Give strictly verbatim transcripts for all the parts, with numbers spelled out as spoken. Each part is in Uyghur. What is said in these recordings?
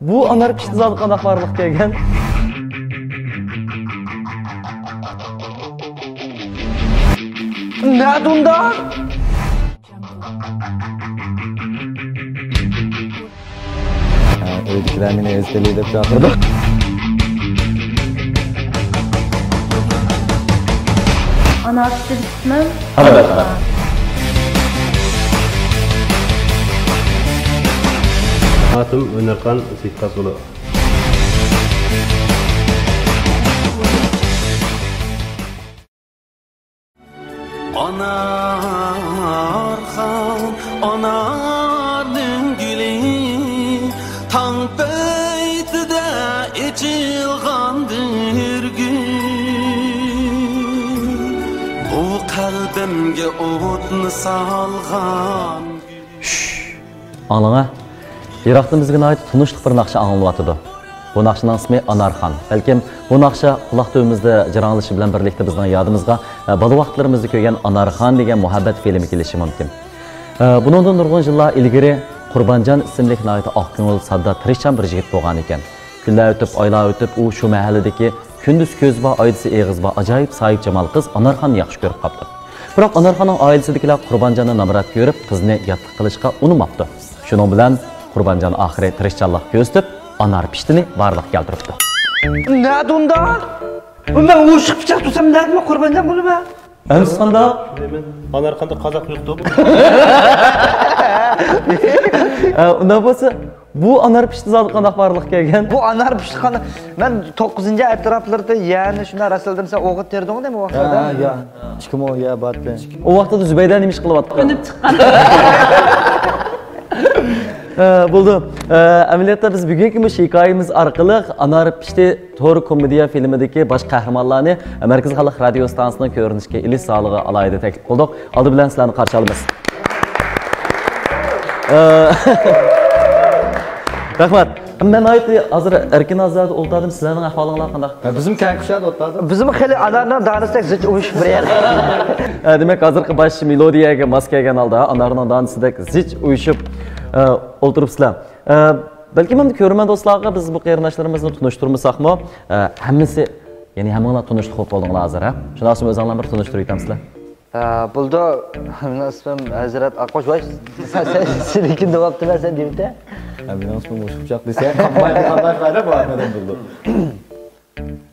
بۇ ئانار پىشتى زادى قانداق بارلىققا كەلگەن؟ نەدە ئۇنداق؟ ئۆيدىكىلەر مېنى ئەزىتەلى دەپ چاقىرىدۇ. ئانار پىشتى دېدىڭىزمۇ؟ ئانار. ئاتىم ئۆنەرخان سېيىتقاسۇلى. ئانارخان، ئانارنىڭ گۈلى، تاڭ پەيتىدە ئېچىلغان بىر گۈل. بۇ قەلبىمگە ئوتنى سالغان گۈل. ئاڭلاڭا، يىراقتىن بىزگە ناھايىتى تونۇشلۇق بىر ناخشا ئاڭلىنىۋاتىدۇ. بۇ ناخشىنىڭ ئىسمى ئانارخان. بەلكىم بۇ ناخشا قۇلاق تۈۋىمىزدە جاراڭلىشى بىلەن بىرلىكتە بىزنىڭ يادىمىزغا، ئە، بالا ۋاقىتلىرىمىزدا كۆرگەن ئانارخان دېگەن مۇھەببەت فىلىمى كېلىشى مۇمكىن. ئە، بۇنىڭدىن نۇرغۇن يىللار ئىلگىرى قۇربانجان ئىسىملىك ناھايىتى ئاقكۆڭۈل، ساددا، تىرىشچان بىر يىگىت بولغان ئىكەن. كۈنلەر ئۆتۈپ، ئايلار ئۆتۈپ، ئۇ شۇ مەھەللىدىكى كۈندۈز كۆزى بار، ئايدىسى ئېغىزى بار ئاجايىپ ساھىبجامال قىز ئانارخاننى ياخشى كۆرۈپ قاپتۇ. بىراق ئانارخاننىڭ ئائىلىسىدىكىلەر قۇربانجاننى نامرات كۆرۈپ، قىزنى ياتلىق قىلىشقا ئۇنىماپتۇ. شۇنىڭ بىلەن قۇربانجان ئاخىرى تىرىشچانلىق كۆرسىتىپ، ئانار پىشتىنى بارلىققا كەلتۈرۈپتۇ. نەدە ئۇنداق؟ مەن ئوشۇق پىچاق تۇتسام نەدىمۇ قۇربانجان بولىمەن؟ ئەمسە قانداق؟ ئانارخاندا قازاق يوقتۇ. ئە، ئۇنداق بولسا، بۇ ئانار پىشتى زادى قانداق بارلىققا كەلگەن؟ بۇ ئانار پىشتى قانداق؟ مەن توققۇزىنچى ئەتراپلىرىدا يەنى شۇنداق رەسىلدىم، سەن ئوغۇت تېرىدىڭغۇ دەيمەن ئۇ ۋاقىتلاردا. ھە، يا. ئىككى مو يا باتتى. ئۇ ۋاقىتتا زۇبەيدە نېمە ئىش قىلىۋاتقان؟ ئۈنۈپ چىققان. ئە، بولدى. ئە، ئەمەلىيەتتە بىز بۈگۈنكى مۇشۇ ھېكايىمىز ئارقىلىق ئانار پىشتى تور كومېدىيە فىلىمىدىكى باش قەھرىمانلارنى مەركىزىي خەلق رادىيو ستانسىسىنىڭ كۆرۈنۈشكە ئېلىش زالىغا ئالاھىدە تەكلىپ قىلدۇق. ئالدى بىلەن سىلەرنى قارشى ئالىمىز. ئە، رەھمەت. مەن ناھايىتى ھازىر ئەركىن ئازادە ئولتۇردۇم. سىلەرنىڭ ئەھۋالىڭلار قانداق؟ ھە، بىزمۇ كەڭ كۇشادە ئولتۇردۇق. بىزمۇ خېلى ئانارنىڭ دانىسىدەك زىچ ئۇيۇشۇپ بىر يەردە. ھە، دېمەك، ھازىرقى باش مېلودىيەگە ماس كەلگەن ھالدا ئانارنىڭ دانىسىدەك زىچ ئۇيۇشۇپ، ئە، ئولتۇرۇپسىلەر. ئە، بەلكىم ئەمدى كۆرۈرمەن دوستلارغا بىز بۇ قېرىنداشلىرىمىزنى تونۇشتۇرمىساقمۇ، ئە، ھەممىسى، يەنى ھەممىڭلار تونۇشلۇق بولۇپ بولدۇڭلار ھازىر، ھە؟ شۇنداق بولسا ئۆزۈڭلارنى بىر تونۇشتۇرۇۋېتەمسىلەر؟ ئە، بولىدۇ. مېنىڭ ئىسمىم ھەزرەت ئاققۇچ. ۋاي، سەن، سەن، سېنىڭكىنى دەۋاپتىمەن، سەن دېمىتە. ھە، مېنىڭ ئىسمىم مۇشۇ پىچاق دېسە، قامايدى، قامايدى، بولدى.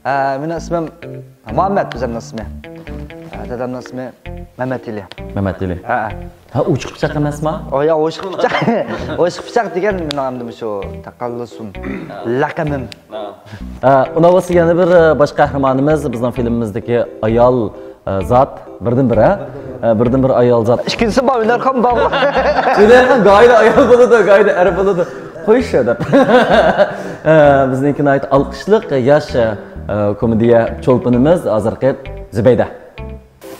ئە، مېنىڭ ئىسمىم مۇھەممەد، بىزنىڭ ئىسمى. ئە، دادامنىڭ ئىسمى مەمەتئېلى. مەمەتئېلى. ھە. ھە، ئوشۇق پىچاق ئەمەسما؟ ئو، يا، ئوشۇق پىچاق. ئوشۇق پىچاق دېگەن مېنىڭ ئەمدى مۇشۇ تەقەللۇسۇم، لەقىمىم. ھە، ئۇنداق بولسا يەنە بىر، ئە، باش قەھرىمانىمىز، بىزنىڭ فىلىمىمىزدىكى ئايال، ئە، زات، بىردىنبىر، ھە؟ ئە، بىردىنبىر ئايال زات. ئىككىنچىسى بار، ئۆنەرخان بار. ئۆنەرخان گاھىدا ئايال بولىدۇ، گاھىدا ئەر بولىدۇ. قويۇش دەپ. ئە، بىزنىڭكى ناھايىتى ئالقىشلىق ياش، ئە، كومېدىيە چولپىنىمىز ھازىرقى زۇبەيدە.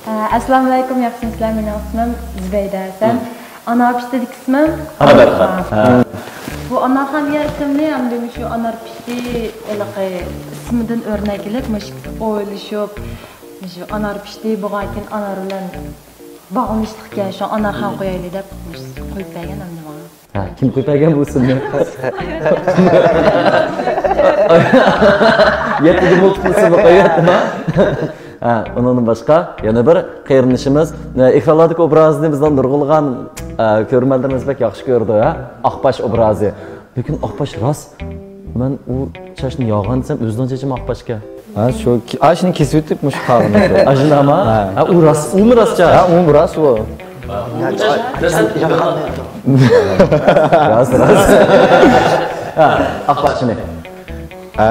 ئە، ئەسسالامۇئەلەيكۇم، ياخشىمۇسىلەر؟ مېنىڭ ئىسمىم زۇبەيدە ھەسەن. ئانا پىشتىدىكى ئىسمىم ئانارخان. ھە. بۇ ئانارخان دېگەن ئىسىمنى ئەمدى مۇشۇ ئانار پىشتى ھېلىقى ئىسمىدىن ئۆرنەك ئېلىپ، مۇشۇ ئويلىشىپ، مۇشۇ ئانار پىشتى بولغاندىكىن ئانار بىلەن باغلىنىشلىقكەن، شۇڭا ئانارخان قويايلى دەپ مۇشۇ قويۇپ بەرگەن ئەمدى ماڭا. ھە، كىم قويۇپ بەرگەن بۇ ئىسىمنى؟ يەتتىدە مۇلتىپلىسىمۇ قويۇۋەتتىما؟ ھە، ئۇنىڭدىن باشقا يەنە بىر قېرىندىشىمىز، ئە، ئېكرانلاردىكى ئوبرازىنى بىزنىڭ نۇرغۇنلىغان، ئە، كۆرۈرمەنلىرىمىز بەك ياخشى كۆرىدۇ، ھە؟ ئاقباش ئوبرازى. لېكىن ئاقباش راست، مەن ئۇ چاچنى ياغان دېسەم، ئۆزىنىڭ چېچىمۇ ئاقباشكەن. ھە، شۇ كى-، ئاشۇنى كېسىۋېتىپ، مۇشۇ قالغىنى شۇ. ئاشۇنداقما؟ ھە. ھە، ئۇ راست، ئۇمۇ راست چاچ؟ ھە، ئۇمۇ راست ئۇ. راست، راست. ھە، ئاقباشنى. ھە،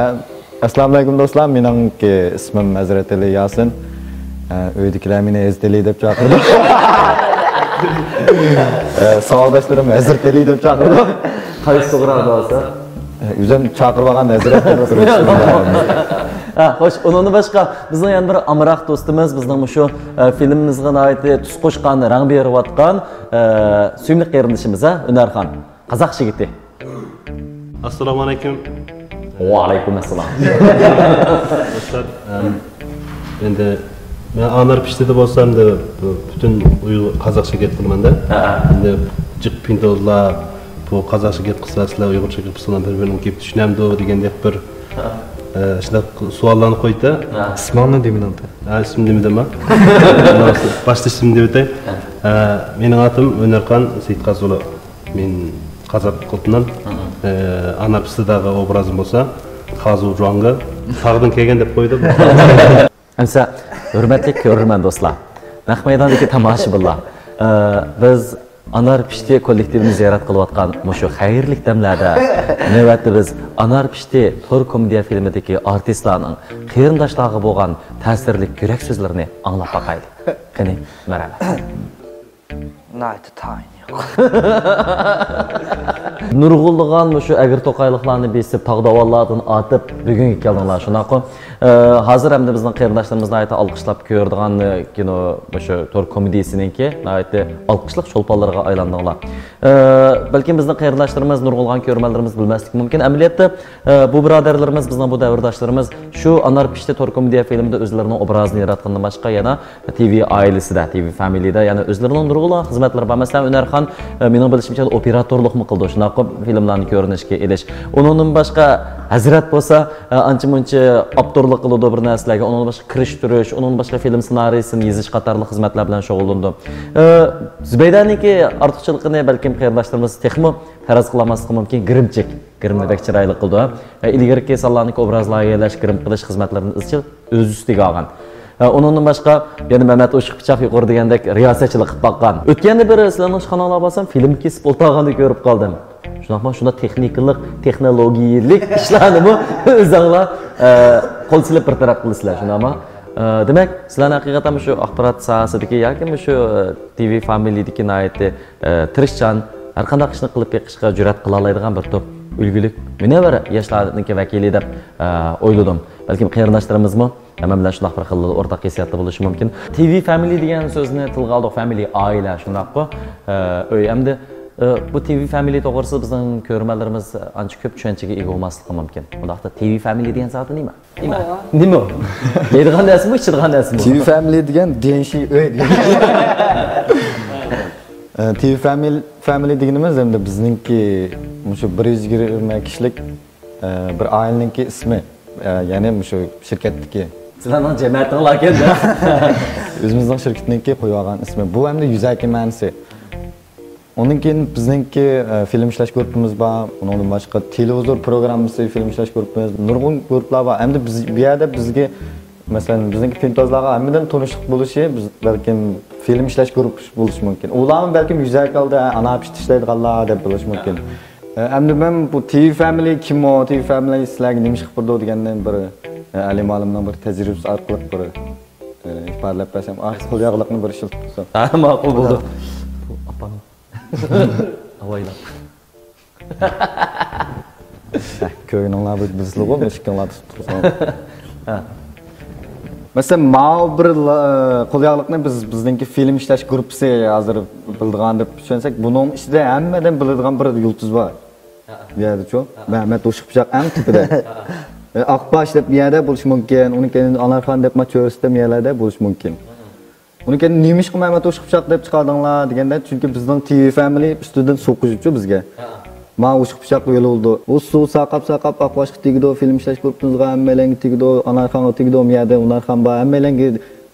ئەسسالامۇئەلەيكۇم دوستلار، مېنىڭكى ئىسمىم ھەزرەتئېلى ياسىن. ھە، ئۆيدىكىلەر مېنى ھەزرىتى دەپ چاقىرىدۇ. ھە، ساۋاقداشلىرىم ھەزرىتى دەپ چاقىرىدۇ. قايسى توغرا بولسا؟ ئۆزۈم چاقىرىۋالغان ھەزرەت دەپ تۇرۇۋېتىشتىن. ھە، خوش، ئۇنىڭدىن باشقا بىزنىڭ يەنە بىر ئامراق دوستىمىز، بىزنىڭ مۇشۇ، ئە، فىلىمىمىزغا ناھايىتى تۈس قوشقان، رەڭ بېرىۋاتقان، ئە، سۆيۈملۈك قېرىندىشىمىز، ھە، ئۆنەرخان، قازاق يىگىتى. ئەسسالامۇئەلەيكۇم. ۋەئەلەيكۇم ئەسسالام. دوستلار، ئە، ئەمدى مەن ئانار پىشتىدە بولسام، ئەمدى پۈتۈن ئۇيغۇر، قازاقچە گەپ قىلىمەن-دە. ھە، ھە. ئەمدى جىق پىندوزلار، بۇ قازاقچە گەپ قىلسا، سىلەر ئۇيغۇرچە گەپ قىلسىلا، بىر-بىرىنىڭ گېپىنى چۈشىنەمدۇ دېگەندەك بىر، ئە، شۇنداق سوئاللارنى قويدى. ئىسمىڭنى دېمىدىڭ. ھە، ئىسمىم دېمىدىمما؟ باشتا ئىسمىمنى دېۋېتەي. ھە، مېنىڭ ئاتىم ئۆنەرخان سېيىتقازى ئۇلۇغ. مەن قازاق قۇلۇپنىڭ، ئە، ئانار پىستىداغا ئوبرازىم بولسا، خازۇ جۇاڭگا تاغدىن كەلگەن دەپ قويدۇم. ئەمسە، ھۆرمەتلىك كۆرۈرمەن دوستلار، نەق مەيداندىكى تاماشىبىنلار، ئە، بىز ئانار پىشتى كوللېكتىۋىمىز زىيارەت قىلىۋاتقان مۇشۇ خەيرلىك دەملەردە نۆۋەتتە بىز ئانار پىشتى تور كومېدىيە فىلىمىدىكى ئارتىسلارنىڭ قېرىنداشلارغا بولغان تەسىرلىك يۈرەك سۆزلىرىنى ئاڭلاپ باقايلى. قېنى، مەرھەمەت. ناھايىتى تايىنلىق. نۇرغۇنلىغان مۇشۇ ئەگرى توقايلىقلارنى بېسىپ، تاغ داۋانلاردىن ئاتىپ، بۈگۈنگە كەلدىڭلار، شۇنداققۇ؟ ئە، ھازىر ئەمدى بىزنىڭ قېرىنداشلىرىمىز ناھايىتى ئالقىشلاپ كۆرىدىغان، ئە، كىنو، مۇشۇ تور كومېدىيىسىنىڭكى ناھايىتى ئالقىشلىق چولپانلىرىغا ئايلاندىڭلار. ئە، بەلكىم بىزنىڭ قېرىنداشلىرىمىز، نۇرغۇنلىغان كۆرۈرمەنلىرىمىز بىلمەسلىكى مۇمكىن. ئەمەلىيەتتە، ئە، بۇ بۇرادەرلىرىمىز، بىزنىڭ بۇ دەۋرداشلىرىمىز شۇ ئانار پىشتى تور كومېدىيە فىلىمىدا ئۆزلىرىنىڭ ئوبرازىنى ياراتقاندىن باشقا يەنە تىۋى ئائىلىسىدە، تىۋى فامىلىدا يەنە ئۆزلىرىنىڭ نۇرغۇنلىغان خىزمەتلىرى بار. مەسىلەن، ئۆنەرخان، ئە، مېنىڭ بىلىشىمچە، ئوپېراتورلۇقمۇ قىلىدۇ، شۇنداققۇ؟ فىلىملارنى كۆرۈنۈشكە ئېلىش. ئۇنىڭدىن باشقا، ھەزرەت بولسا، ئە، ئانچە-مۇنچە ئاپتورلۇق قىلىدۇ بىر نەرسىلەرگە، ئۇنىڭدىن باشقا كىرىشتۈرۈش، ئۇنىڭدىن باشقا فىلىم سېنارىيىسىنى يېزىش قاتارلىق خىزمەتلەر بىلەن شۇغۇللىنىدۇ. ئە، زۇبەيدەنىڭكى ئارتۇقچىلىقىنى بەلكىم قېرىنداشلىرىمىز تېخىمۇ پەرەز قىلالماسلىقى مۇمكىن، گىرىمچىك. گىرىمنى بەك چىرايلىق قىلىدۇ. ئە، ئىلگىرىكى سانلاردىكى ئوبراز لايىھەلەش، گىرىم قىلىش خىزمەتلىرىنى ئىزچىل ئۆز ئۈستىگە ئالغان. ئە، ئۇنىڭدىن باشقا يەنە مەمەت ئوشۇق پىچاق يۇقىرى دېگەندەك رىياسەتچىلىك قىلىپ باققان. ئۆتكەندە بىر سىلەرنىڭ ئىشخاناڭلارغا بارسام، فىلىم كېسىپ ئولتۇرغاننى كۆرۈپ قالدىم. شۇنداقمۇ؟ شۇنداق تېخنىكىلىق، تېخنولوگىيىلىك ئىشلارنىمۇ ئۆزۈڭلار، ئە، قول سېلىپ بىر تەرەپ قىلىسىلەر، شۇنداقمۇ؟ ئە، دېمەك، سىلەرنى ھەقىقەتەن مۇشۇ ئاخبارات ساھەسىدىكى ياكى مۇشۇ، ئە، تىۋى فامىلىدىكى ناھايىتى، ئە، تىرىشچان، ھەر قانداق ئىشنى قىلىپ بېقىشقا جۈرئەت قىلالايدىغان بىر توپ ئۈلگىلىك، مۇنەۋۋەر ياشلارنىڭكى ۋەكىلى دەپ، ئە، ئويلىدىم. بەلكىم قېرىنداشلىرىمىزمۇ مەن بىلەن شۇنداق بىر خىل ئورتاق ھېسسىياتتا بولۇشى مۇمكىن. تىۋى فامىلى دېگەن سۆزنى تىلغا ئالدۇق، فامىلى، ئائىلە، شۇنداققۇ؟ ئە، ئۆي. ئەمدى، ئە، بۇ تىۋى فامىلى توغرىسىدا بىزنىڭ كۆرۈرمەنلىرىمىز ئانچە كۆپ چۈشەنچىگە ئىگە بولماسلىقى مۇمكىن. ئۇنداقتا تىۋى فامىلى دېگەن زادى نېمە؟ نېمە؟ نېمە ئۇ؟ يەيدىغان نەرسىمۇ، ئىچىدىغان نەرسىمۇ؟ تىۋى فامىلى دېگەن دېيەنشى ئۆي دېگەن. ئە، تىۋى فامىلى، فامىلى دېگىنىمىز ئەمدى بىزنىڭكى مۇشۇ بىر يۈز يىگىرمە كىشىلىك، ئە، بىر ئائىلىنىڭكى ئىسمى. ئە، يەنى مۇشۇ شىركەتتىكى. سىلەرنىڭ جەمەتىڭلاركەن-دە. ئۆزىمىزنىڭ شىركىتىنىڭكى قويۇۋالغان ئىسمى. بۇ ئەمدى يۈزەكى مەنىسى. ئۇنىڭ كېيىن بىزنىڭكى، ئە، فىلىم ئىشلەش گۇرۇپپىمىز بار. ئۇنىڭدىن باشقا تېلېۋىزور پروگراممىسى فىلىم ئىشلەش گۇرۇپپىمىز. نۇرغۇن گۇرۇپپىلار بار. ئەمدى بىز بۇ يەردە بىزگە، مەسىلەن، بىزنىڭكى پىنتوزلارغا ھەممىدىن تونۇشلۇق بولۇشى، بىز بەلكىم فىلىم ئىشلەش گۇرۇپپىسى بولۇشى مۇمكىن. ئۇلارمۇ بەلكىم يۈزەكى ئالدى، ئە، ئانار پىشتى ئىشلەيدىغانلار دەپ بولۇشى مۇمكىن. ئە، ئەمدى مەن بۇ تىۋى فامىلى كىم ئۇ، تىۋى فامىلى سىلەرگە نېمە ئىش قىلىپ بېرىدۇ دېگەندىن بىر، ئە، ئەلىم ئالىمنىڭ بىر تەجرىبىسى ئارقىلىق بىر، ئە، ئىپادىلەپ بەرسەم، ئا، قول ياغلىقنى بىر ئىشلىتىپ تۇرسام. ھە، ماقۇل بولدى. ئاپام. ئاۋايلاپ. كۆرگىنىڭلار بىلىسىلىغۇ، مۇشۇ ئىككىڭلار تۇتۇپ تۇرساڭ. ھە. مەسىلەن، ماۋۇ بىر لا-، قول ياغلىقنى بىز، بىزنىڭكى فىلىم ئىشلەش گۇرۇپپىسى ھازىر بىلىدىغان دەپ چۈشەنسەك، بۇنىڭ ئىچىدە ھەممىدىن بىلىدىغان بىر يۇلتۇز بار. بۇ يەردىچۇ؟ مەمەت ئوشۇق پىچاق ئەڭ تېپىدە. ئاقباش دەپ بۇ يەردە بولۇشى مۇمكىن، ئۇنىڭ كەينىدىن ئانارخان دەپ ما چۆرىسىتە بۇ يەرلەردە بولۇشى مۇمكىن. ئۇنىڭ كەينىدىن نېمىشقا مەمەت ئوشۇق پىچاق دەپ چىقاردىڭلار دېگەندە، چۈنكى بىزنىڭ تىۋى فامىلى ئۈستىدىن سوقۇشىچۇ بىزگە. ما ئوشۇق پىچاق يولۇلدى. ئۇ سۇ ساقاپ ساقاپ ئاقباشقا تېگىدۇ، فىلىم ئىشلەش گۇرۇپپىمىزغا ھەممەيلەنگە تېگىدۇ، ئانارخانغا تېگىدۇ، مۇ يەردە ئۇنارخان بار، ھەممەيلەنگە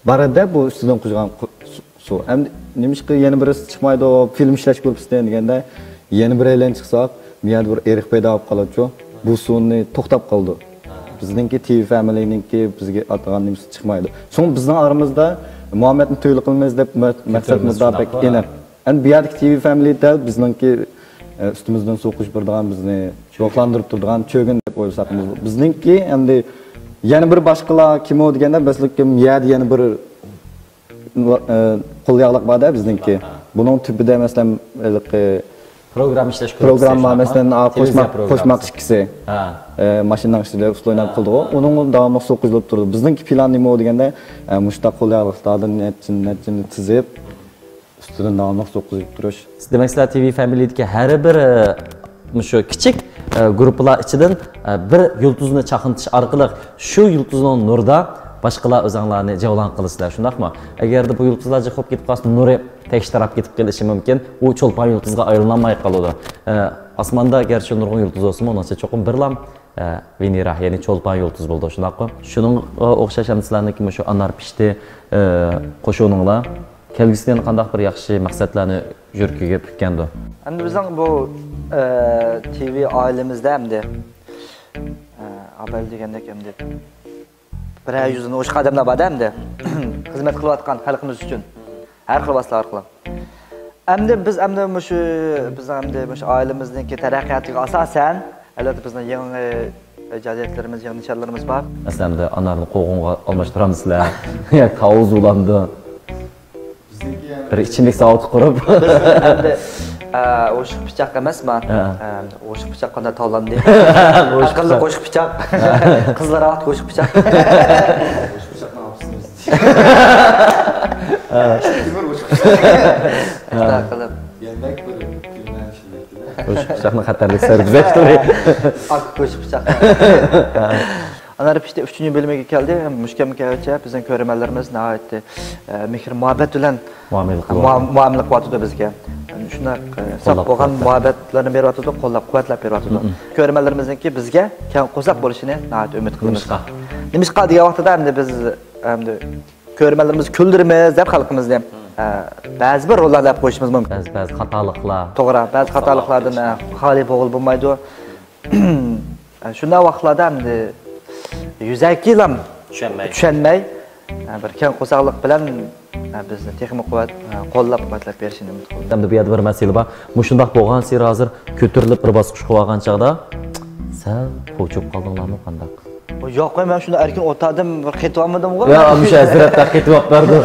بارىدۇ بۇ ئۈستىدىن قۇيغان قۇ-، سۇ. سۇ. ئەمدى نېمىشقا يەنە بىرسى چىقمايدۇ، فىلىم ئىشلەش گۇرۇپپىسىدىن دېگەندە، يەنە بىرەيلەن چىقساق، بۇ يەردە بىر ئېرىق پەيدا بولۇپ قالىدۇچۇ. بۇ سۇنى توختاپ قالىدۇ. بىزنىڭكى تىۋى فامىلىنىڭكى بىزگە ئاتىغان نېمىسى چىقمايدۇ. شۇڭا بىزنىڭ ئارىمىزدا مۇھەممەدنى تۈۋلە قىلىمىز دەپ مە-، مەقسەت مۇددىئا بەك ئېنىق. ئەمدى بۇ يەردىكى تىۋى فامىلى دەل بىزنىڭكى، ئە، ئۈستىمىزدىن سوقۇشۇپ بېرىدىغان، بىزنى روھلاندۇرۇپ تۇرىدىغان چۆگۈن دەپ ئويلىساق بولىدۇ. بىزنىڭكى ئەمدى يەنە بىر باشقىلار كىم ئۇ دېگەندە، مەسىلەن، يەردە يەنە بىر ئە، قول ياغلىق بار-دە بىزنىڭكى. بۇنىڭ تۈپىدە، مەسىلەن، ھېلىقى پروگرامما ئىشلەش گۇرۇپپىسى، پروگرامما، مەسىلەن، قوشماق، قوشماق ئىككىسى. ئە، ماشىنىنىڭ ئىچىدە ئۇسلۇيناپ قىلىدىغۇ. ئۇنىڭ داۋاملىق سوقۇشۇپ تۇرىدۇ. بىزنىڭكى پىلان نېمە دېگەندە، ئە، مۇشۇنداق قول ياغلىقلاردىن نەچچە، نەچچىنى تىزىپ، ئۈستىدىن داۋاملىق سوقۇشۇپ تۇرۇش. دېمەك، سىلەر تىۋى فامىلىدىكى ھەر بىر، ئە، مۇشۇ كىچىك، ئە، گۇرۇپپىلار ئىچىدىن، ئە، بىر يۇلتۇزنى چاقنىتىش ئارقىلىق شۇ يۇلتۇزنىڭ نۇرىدا باشقىلار ئۆزۈڭلارنى جەۋلان قىلىسىلەر، شۇنداقمۇ؟ ئەگەردە بۇ يۇلتۇزلار جىق بولۇپ كېتىپ قالسا، نۇرى تەكشى تاراپ كېتىپ قېلىشى مۇمكىن. ئۇ چولپان يۇلتۇزغا ئايلىنالماي قالىدۇ. ئە، ئاسماندا گەرچە نۇرغۇن يۇلتۇز بولسىمۇ، ئۇنىڭ ئىچىدە چوقۇم بىرلا، ئە، ۋېنېرا، يەنى چولپان يۇلتۇزى بولىدۇ، شۇنداققۇ؟ شۇنىڭغا ئوخشاش ئەمدى سىلەرنىڭكى مۇشۇ ئانار پىشتى، ئە، قوشۇنۇڭلار كەلگۈسىدە يەنە قانداق بىر ياخشى مەقسەتلەرنى يۈرىكىگە پۈككەندۇ؟ ئەمدى بىزنىڭ بۇ، ئە، تىۋى ئائىلىمىزدە ئەمدى، ئە، ئابەل دېگەندەك ئەمدى بىرەر يۈزدىن ئوشۇق ئادەملەر بار-دە ئەمدى. خىزمەت قىلىۋاتقان خەلقىمىز ئۈچۈن. ھەر خىل ۋاسىتىلەر ئارقىلىق. ئەمدى بىز ئەمدى مۇشۇ، بىزنىڭ ئەمدى مۇشۇ ئائىلىمىزنىڭكى تەرەققىياتىغا ئاساسەن، ئەلۋەتتە بىزنىڭ يېڭى ئىجادىيەتلىرىمىز، يېڭى نىشانلىرىمىز بار. ئەسلى ئەمدى ئانارنى قوغۇنغا ئالماشتۇرامسىلەر؟ ياكى تاۋۇز ئۇلاندۇ؟ بىر ئىچىملىك زاۋۇتى قۇرۇپ. بىز ئەمدى، ئە، ئوشۇق پىچاق ئەمەسما؟ ھە. ئە، ئوشۇق پىچاق قانداق تاۋلاندى؟ ئەقىللىق ئوشۇق پىچاق. قىزلار ۋاقىت ئوشۇق پىچاق. ئوشۇق پىچاقنىڭ ئاپىسىمىز. تۆمۈر ئوشۇق پىچاق. شۇنداق قىلىپ. يەلمەك بىر كۈنلەر ئىشلەيتتى-دە. ئوشۇق پىچاقنىڭ خەتەرلىك سەرگۈزەشتلىرى. ئاكا ئوشۇق پىچاق. ئانار پىشتى ئۈچىنچى بۆلۈمىگە كەلدى. مۇشۇ كەمگىچە بىزنىڭ كۆرۈرمەنلىرىمىز ناھايىتى، ئە، مېھىر مۇھەببەت بىلەن مۇئامىلە قىلىۋاتىدۇ. مۇئا-، مۇئامىلە قىلىۋاتىدۇ بىزگە. شۇنداق، ئە، ساپ بولغان مۇھەببەتلەرنى بېرىۋاتىدۇ، قوللاپ قۇۋۋەتلەپ بېرىۋاتىدۇ. كۆرۈرمەنلىرىمىزنىڭكى بىزگە كەڭ قورساق بولۇشىنى ناھايىتى ئۈمىد قىلىمىز. نېمىشقا؟ نېمىشقا دېگەن ۋاقتىدا ئەمدى بىز، ئەمدى كۆرۈرمەنلىرىمىزنى كۈلدۈرىمىز دەپ خەلقىمىزنى، ئە، بەزى بىر روللارنى ئەپ قويۇشىمىز مۇمكىن. بەزى، بەزى خاتالىقلار. توغرا، بەزى خاتالىقلاردىن، ئە، خالىي بولغىلى بولمايدۇ. شۇنداق ۋاقىتلاردا ئەمدى يۈزەكىلام چۈشەنمەي. چۈشەنمەي، بىر كەڭ قورساقلىق بىلەن بىزنى تېخىمۇ قۇۋۋەت، قوللاپ قۇۋۋەتلەپ بېرىشىنى ئۈمىد قىلىمىز. ئەمدى بۇ يەردە بىر مەسىلە بار. مۇشۇنداق بولغانسېرى ھازىر كۆتۈرۈلۈپ بىر باسقۇچقا بارغان چاغدا سەل قوچۇپ قالدىڭلارمۇ قانداق؟ ياق، مەن شۇنداق ئەركىن ئولتۇردۇم، بىر قېتىۋالمىدىمغۇ. يا، مۇشۇ ھەزرەت قېتىۋاپ بەردى.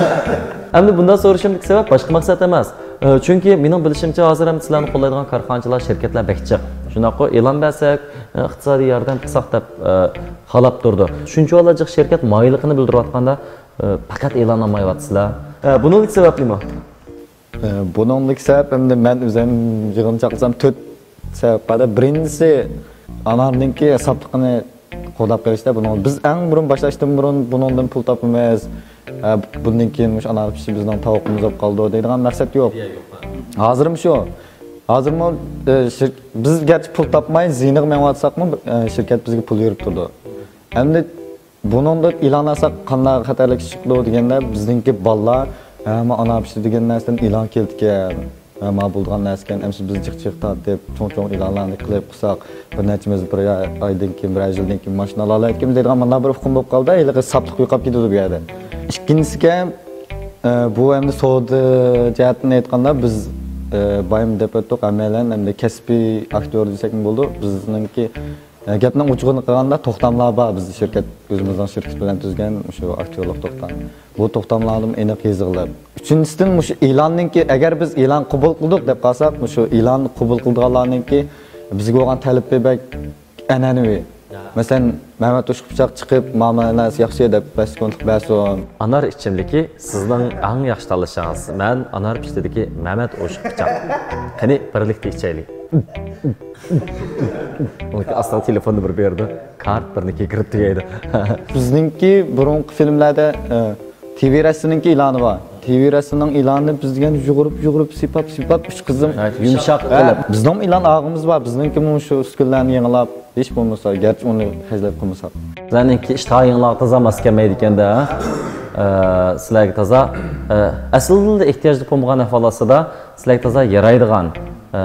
ئەمدى بۇنداق سورىشىمدىكى سەۋەب باشقا مەقسەت ئەمەس. ئە، چۈنكى مېنىڭ بىلىشىمچە، ھازىر ئەمدى سىلەرنى قوللايدىغان كارخانىچىلار، شىركەتلەر بەك جىق. شۇنداققۇ، ئېلان بەرسەك، ئە، ئىقتىسادىي ياردەم قىلساق دەپ، ئە، خالاپ تۇرىدۇ. شۇنچىۋالا جىق شىركەت مايىللىقىنى بىلدۈرۈۋاتقاندا، ئە، پەقەت ئېلان ئالمايۋاتىسىلەر. ئە، بۇنىڭدىكى سەۋەبلىمۇ؟ ئە، بۇنىڭدىكى سەۋەب ئەمدى مەن ئۆزۈم يىغىنچاقلىسام تۆت سەۋەب بار. بىرىنچىسى، ئانارنىڭكى ساپلىقىنى قوغداپ قېلىشتا بۇنىڭ بىز ئەڭ بۇرۇن باشلاشتىن بۇرۇن بۇنىڭدىن پۇل تاپىمىز. ئە، بۇندىن كېيىن مۇشۇ ئانار پىشى بىزنىڭ تاۋىقىمىز بولۇپ قالىدۇ دەيدىغان مەقسەت يوق. ھازىرمۇ شۇ. ھازىرمۇ، ئە، شىر-، بىز گەرچە پۇل تاپماي زىيىنىغا مېڭىۋاتساقمۇ، ئە، شىركەت بىزگە پۇل يۈرۈپ تۇرىدۇ. ئەمدى بۇنىڭدا ئېلان ئالساق قانداق خەتەرلىك ئىش چىقىدۇ دېگەندە، بىزنىڭكى بالىلار، ھە، ما ئانار پىشتى دېگەن نەرسىدىن ئېلان كېلىدىكەن، ھە، ما بولىدىغان نەرسىكەن، ئەمىسە بىز جىق جىق تارتىپ، چوڭ چوڭ ئېلانلارنى قىلىپ قىلساق، بىر نەچچە مىز بىر ئايدىن كېيىن، بىر يىلدىن كېيىن ماشىنا ئالالايدىكەنمىز دەيدىغان مۇنداق بىر ئۇقۇم بولۇپ قالدى، ھېلىقى ساپلىق يوقاپ كېتىدۇ بۇ يەردە. ئىككىنچىسىكەن، ئە، بۇ ئەمدى سودا جەھەتتىن ئېيتقاندا، بىز، ئە، بايام دەپ ئۆتتۇق، ھەممەيلەن ئەمدى كەسپىي ئاكتيور دېسەكمۇ بولىدۇ. بىزنىڭكى ئە، گەپنىڭ ئوچۇقىنى قىلغاندا، توختاملار بار. بىزنىڭ شىركەت ئۆزىمىزنىڭ شىركىتى بىلەن تۈزگەن مۇشۇ ئاكتيورلۇق توختام. بۇ توختاملاردىمۇ ئېنىق يېزىقلىق. ئۈچىنچىسىدىن مۇشۇ ئېلاننىڭكى، ئەگەر بىز ئېلان قوبۇل قىلدۇق دەپ قالساق، مۇشۇ ئېلان قوبۇل قىلىدىغانلارنىڭكى بىزگە بولغان تەلىپى بەك ئەنئەنىۋى. مەسىلەن، مەمەت ئوشۇق پىچاق چىقىپ، مانا نەرسە ياخشى دەپ بەش سېكۇنتلۇق بەرسۇن. ئانار ئىچىملىكى سىزنىڭ ئەڭ ياخشى تاللىشىڭىز. مەن ئانار پىشتىدىكى مەمەت ئوشۇق پىچاق. قېنى، بىرلىكتە ئىچەيلى. ئۇنىڭكى ئاستىغا تېلېفوننى بىر بېرىدۇ، كارت بىرنى كېكىرىپ تۈگەيدۇ. بىزنىڭكى بۇرۇنقى فىلىملەردە، ئە، تىۋى رەسسىنىڭكى ئېلانى بار. تىۋى رەسسىنىڭ ئېلانىنى بىز دېگەن يۇغۇرۇپ، يۇغۇرۇپ، سىيپاپ، سىيپاپ ئۈچ قىزىم. ھە، يۇمشاق قىلىپ. بىزنىڭ ئېلان ئالغۇمىز بار، بىزنىڭكىمۇ شۇ ئۈسكۈنىلەرنى يېڭىلاپ، ھېچ بولمىسا، گەرچە ئۇنى خەجلەپ قىلمىساق. سىلەرنىڭكى ئىشتىھا يېڭىلاق تازا ماس كەلمەيدىكەن-دە، ھە؟ ئە، سىلەرگە تازا، ئە، ئەسلىدىلا ئېھتىياجلىق بولمىغان ئەھۋال ئاستىدا، سىلەرگە تازا يارايدىغان، ئە،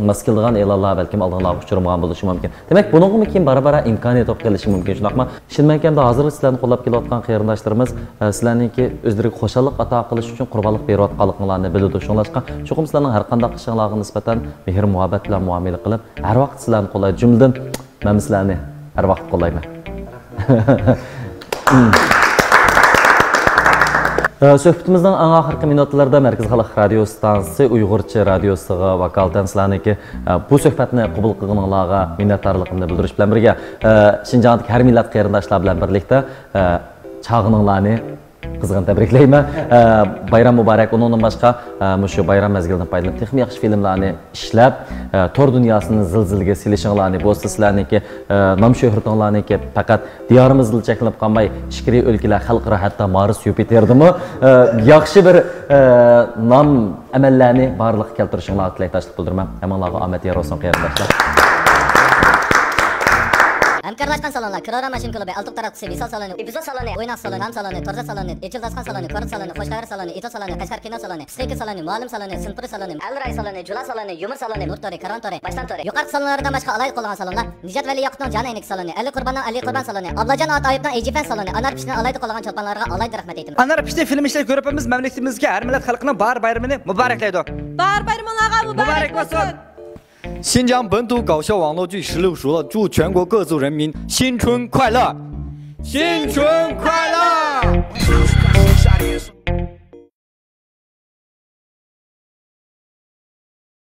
ماس كېلىدىغان ئېلانلار بەلكىم ئالدىڭلارغا ئۇچرىمىغان بولۇشى مۇمكىن. دېمەك، بۇنىڭغىمۇ كېيىن بارا-بارا ئىمكانىيەت بولۇپ قېلىشى مۇمكىن، شۇنداقمۇ؟ ئىشىنىمەنكى، ئەمدى ھازىرغىچە سىلەرنى قوللاپ كېلىۋاتقان قېرىنداشلىرىمىز، ئە، سىلەرنىڭكى ئۆزلىرىگە خۇشاللىق ئاتا قىلىش ئۈچۈن قۇربانلىق بېرىۋاتقانلىقىڭلارنى بىلىدۇ. شۇڭلاشقا، چوقۇم سىلەرنىڭ ھەر قانداق ئىشىڭلارغا نىسبەتەن مېھىر-مۇھەببەت بىلەن مۇئامىلە قىلىپ، ھەر ۋاقىت سىلەرنى قوللايدۇ. جۈملىدىن مەنمۇ سىلەرنى ھەر ۋاقىت قوللايمەن. ئە، سۆھبىتىمىزنىڭ ئەڭ ئاخىرقى مىنۇتلىرىدا مەركىزىي خەلق رادىيو ئىستانسىسى ئۇيغۇرچە رادىيوسىغا ۋاكالىتەن سىلەرنىڭكى، ئە، بۇ سۆھبەتنى قوبۇل قىلغىنىڭلارغا مىننەتدارلىقىمنى بىلدۈرۈش بىلەن بىرگە، ئە، شىنجاڭدىكى ھەر مىللەت قېرىنداشلار بىلەن بىرلىكتە، ئە، چاغىنىڭلارنى قىزغىن تەبرىكلەيمەن. ئە، بايرام مۇبارەك. ئۇنىڭدىن باشقا، ئە، مۇشۇ بايرام مەزگىلىدىن پايدىلىنىپ، تېخىمۇ ياخشى فىلىملارنى ئىشلەپ، ئە، تور دۇنياسىنى زىلزىلىگە سېلىشىڭلارنى، بولسا سىلەرنىڭكى، ئە، نام شۆھرىتىڭلارنىڭكى پەقەت دىيارىمىزدىلا چەكلىنىپ قالماي، ئىچكىرى ئۆلكىلەر خەلقئارا، ھەتتا مارس يۇپىتېردىمۇ، ئە، ياخشى بىر، ئە، نام ئەمەللەرنى بارلىققا كەلتۈرۈشۈڭلارغا تىلەكداشلىق بىلدۈرىمەن. ھەممىڭلارغا ئامەت يار بولسۇن، قېرىنداشلار. ھەمكارلاشقان سالونلار: كرورا ماشىنا كۇلۇبى، ئالتۇن تاراتقۇسى، ۋىسال سالونى، ئىبزا سالونى، ئويناق سالونى، نان سالونى، تورزا سالونى، ئېچىل داستىخان سالونى، كورت سالونى، خوش خەۋەر سالونى، ئېتو سالونى، قەشقەر كىنو سالونى، پسىخىكا سالونى، مۇئەللىم سالونى، سىنپۇرى سالونى، ئەل رايى سالونى، جۇلا سالونى، يۇمۇر سالونى، نۇر تورى، كارۋان تورى، باشتان تورى. يۇقىرىقى سالونلاردىن باشقا ئالاھىدە قوللانغان سالونلار نىجات ۋەلى ياقۇپنىڭ جان ئەينىكى سالونى، ئەلى قۇرباننىڭ ئەلى قۇربان سالونى، ئابلاجان ئات ئايۇپنىڭ ئېيجىفەن سالونى، ئانار پىشتىنى ئالاھىدە قوللىغان چولپانلارغا ئالاھىدە رەھمەت ئېيتىمەن. ئانار پىشتى فىلىم ئىشلەش گۇرۇپپىمىز مەملىكىتىمىزدىكى ھەر مىللەت خەلقىنىڭ باھار بايرىمىنى مۇبارەكلەيدۇ. باھار بايرىمىڭلارغا مۇبارەك بولسۇن! 新疆本土搞笑网络剧《十六叔》了，祝全国各族人民新春快乐！新春快乐！